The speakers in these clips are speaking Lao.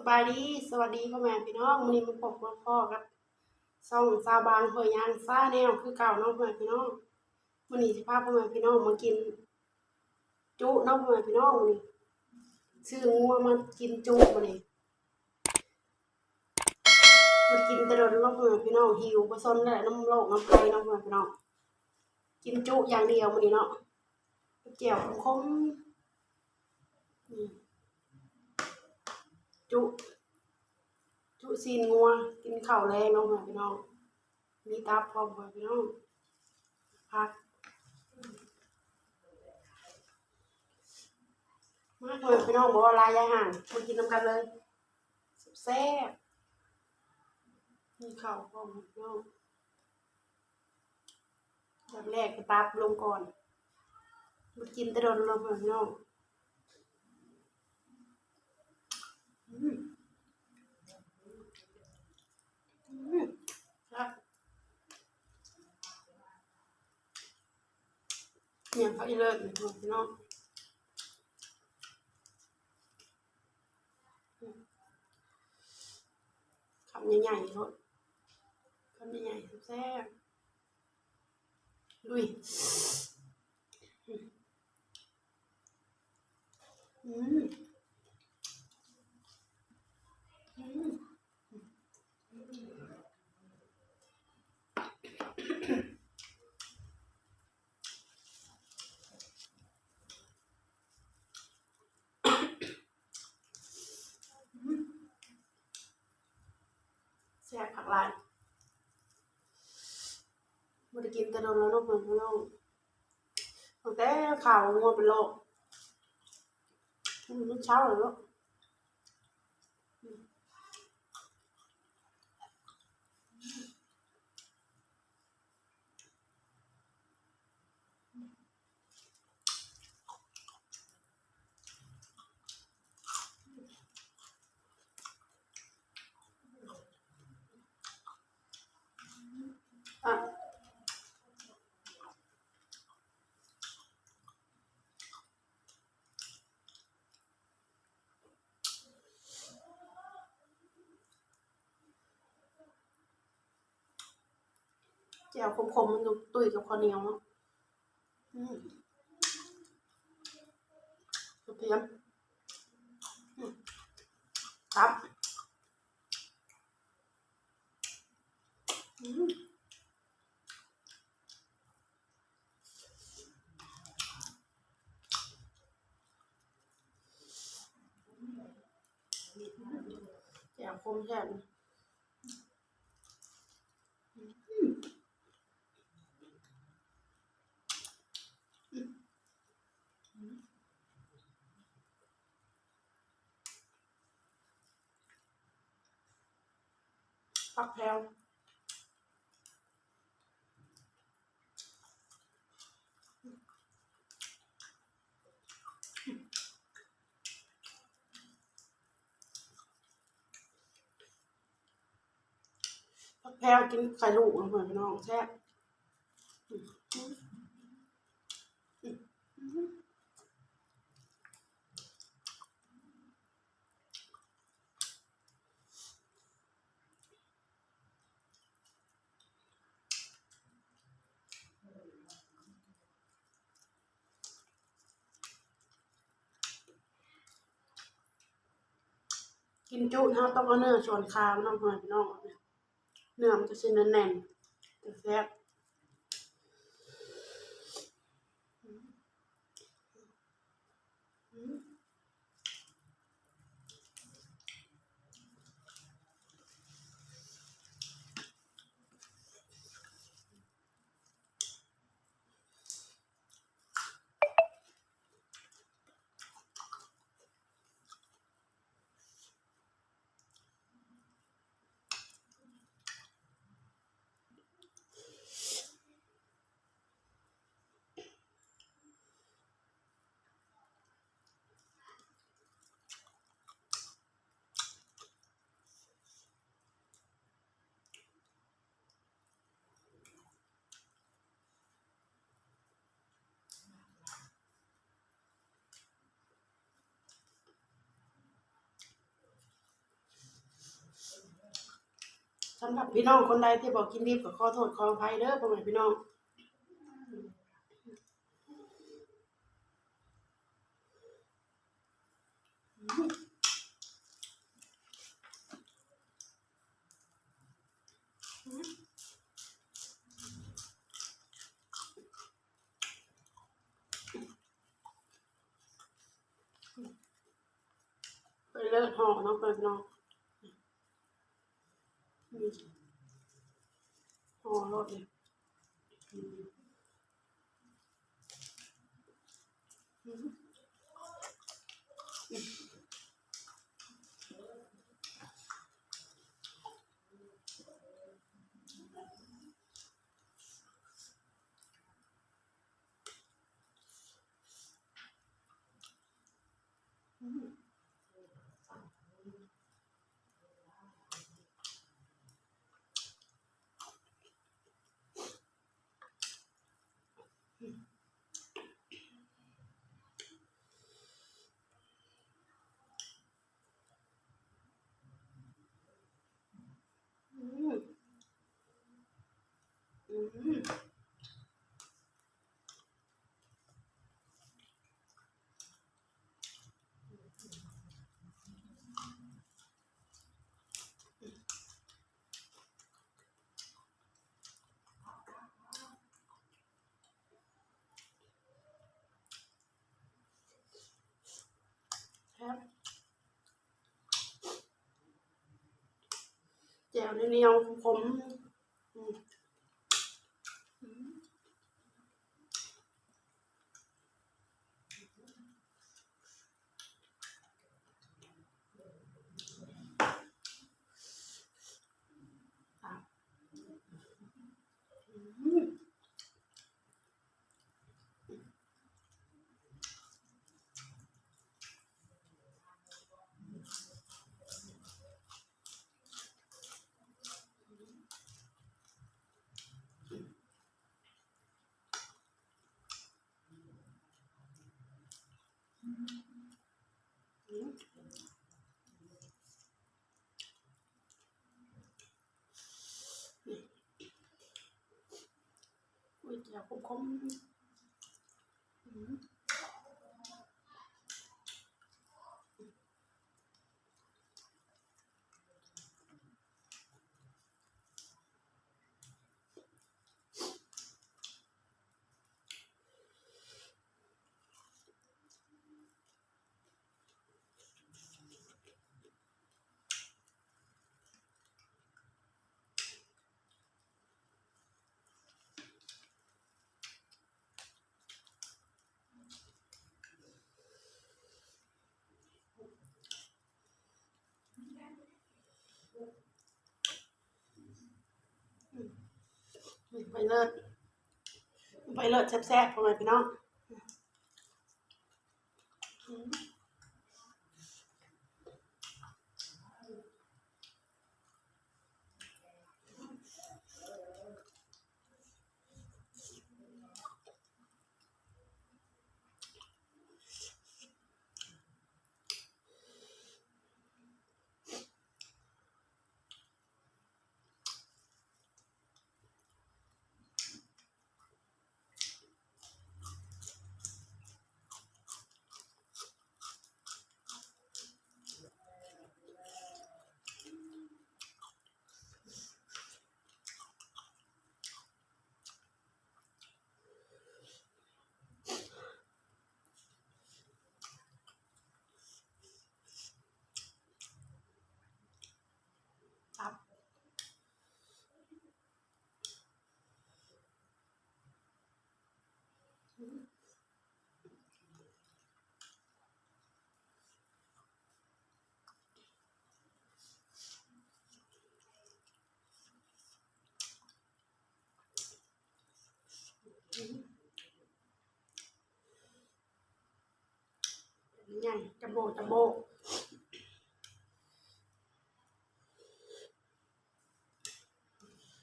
ສະບາຍດີ ສະຫວັດດີພໍ່ແມ່ພີ່ນ້ອງ ມື້ນີ້ມາພົບມາພໍ້ກັບຊ່ອງສາວບາງຫ້ວຍຍາງ Channel ຄືເກົ່າເນາະ ພໍ່ແມ່ພີ່ນ້ອງ. ມື້ນີ້ຊິພາພໍ່ແມ່ພີ່ນ້ອງມາກິນຈຸເນາະ ພໍ່ແມ່ພີ່ນ້ອງ. ມື້ນີ້ຊື້ງົວມາກິນຈຸມື້ນີ້ ບໍ່ໄດ້ກິນແຕ່ດົນເນາະ ພໍ່ແມ່ພີ່ນ້ອງ. ຫິວບໍ່ຊົນແລ້ວນຳໂລກນຳໄພເນາະ ພໍ່ແມ່ພີ່ນ້ອງ. ກິນຈຸຢ່າງດຽວມື້ນີ້ເນາະ ແຈ່ວຂົມໆ ອືມ ຈຸ ຈຸຊີ້ນງົວ ກິນເຂົ້າແລງເນາະ ພໍ່ແມ່ພີ່ນ້ອງ. ມີຕັບພ້ອມ ພໍ່ແມ່ພີ່ນ້ອງ ຜັກ ມາ ພໍ່ແມ່ພີ່ນ້ອງ ບໍ່ວ່າຫຼາຍຢ່າຫ່າງ ມາກິນນຳກັນເລີຍ ແຊບໆ. ມີເຂົ້າພ້ອມ ພີ່ນ້ອງ. ອັນດັບແລກກໍຕັບລົງກ່ອນ ບໍ່ໄດ້ກິນແຕ່ດົນເນາະ ພີ່ນ້ອງ. ອືມ ອືມ ແຊບ ຫຍັງເຂົ້າອີເລີດ ພີ່ນ້ອງ. ຄຳໃຫຍ່ໆໂລດ ຄຳໃຫຍ່ໆ ແຊບໆ ລຸຍ. ອືມ ອືມ. ແຊບຄັກຫຼາຍ ບໍ່ໄດ້ກິນແຕ່ດົນແລ້ວເນາະ ພີ່ນ້ອງ. ຕັ້ງແຕ່ຂ້າວງົວເປັນໂລກ ອືມ ມັນເຊົາແລ້ວເນາະ. ແຈ່ວຂົມໆ ມັນຕ້ອງຕຸ້ຍກັບເຂົ້າໜຽວເນາະ. ອືມ ກະທຽມ ອືມ ຕັບ ອືມ. ແຈ່ວຂົມແທ້ ອືມ ອືມ ອືມ. ຜັກແພວ ຜັກແພວກິນໄຂ່ລູກເນາະ ພີ່ນ້ອງ ແຊບ. ກິນຈຸເຮົາຕ້ອງເອົາເນື້ອສ່ວນຂາມັນນຳ ພໍ່ແມ່ພີ່ນ້ອງ ເນື້ອມັນຈະຊິແໜ້ນໆ ຈະແຊບ. ອື ສຳລັບພີ່ນ້ອງຄົນໃດທີ່ບໍ່ກິນດິບ ກໍຂໍໂທດຂໍອະໄພເດີພໍ່ແມ່ພີ່ນ້ອງ. ໄປເລີຍຫໍ່ເນາະ ເພິ່ນເນາະ ຫໍ່ໂລດນີ້. ແຊບ ແຈ່ວໜຽວໆ ຂົມໆ ອືມ. ໂອ້ຍ ແຈ່ວຂົມໆ ອືມ. ໄປເລີດ ໄປເລີດ ແຊບໆ ພໍ່ແມ່ພີ່ນ້ອງ. ອືມ. ໃຫຍ່ ຈັມໂບ້ ຈັມໂບ້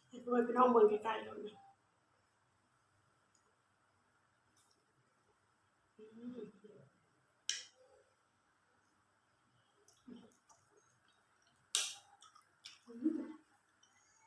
ໃຫ້ພໍ່ແມ່ພີ່ນ້ອງເບິ່ງໃກ້ໆ ໂລດ. ອືມ ອືມ.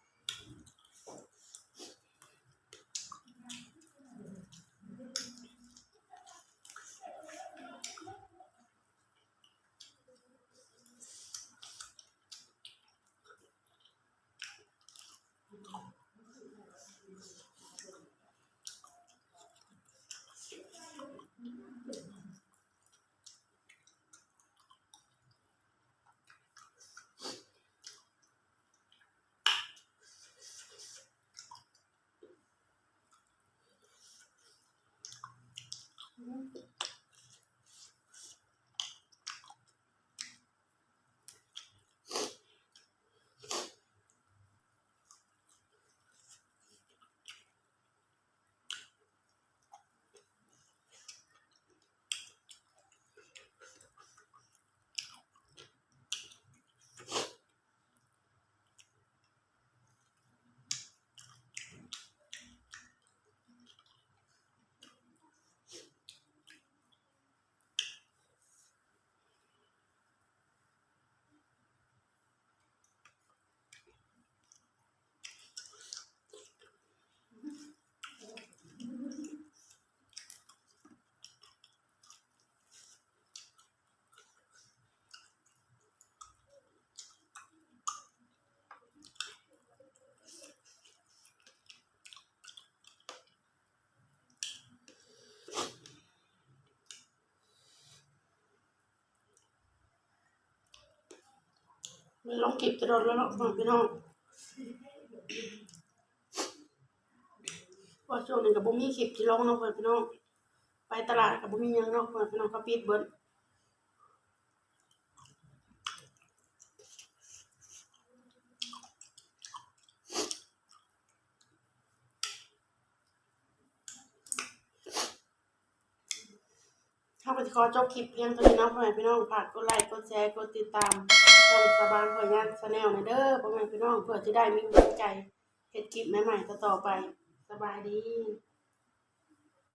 ບໍ່ໄດ້ລົງຄລິບແຕ່ດົນແລ້ວເນາະ ພໍ່ແມ່ພີ່ນ້ອງ ເພາະວ່າຊ່ວງນີ້ກໍບໍ່ມີຄລິບຊິລົງເນາະ ພໍ່ແມ່ພີ່ນ້ອງ ໄປຕະຫຼາດກໍບໍ່ມີຫຍັງເນາະ ພໍ່ແມ່ພີ່ນ້ອງ ເຂົາປິດເບິດ. ເຮົາກໍຊິຂໍຈົບຄລິບພຽງເທົ່ານີ້ເນາະ ພໍ່ແມ່ພີ່ນ້ອງ ຝາກກົດໄລ ກົດແຊ ກົດຕິດຕາມຊ່ອງສາວບານພະຍາ Channel ແດ່ເດີ ພໍ່ແມ່ພີ່ນ້ອງ ເພື່ອຈະໄດ້ມີກຳລັງໃຈເຮັດຄລິບໃໝ່ໆຕໍ່ໆໄປ. ສະບາຍດີ.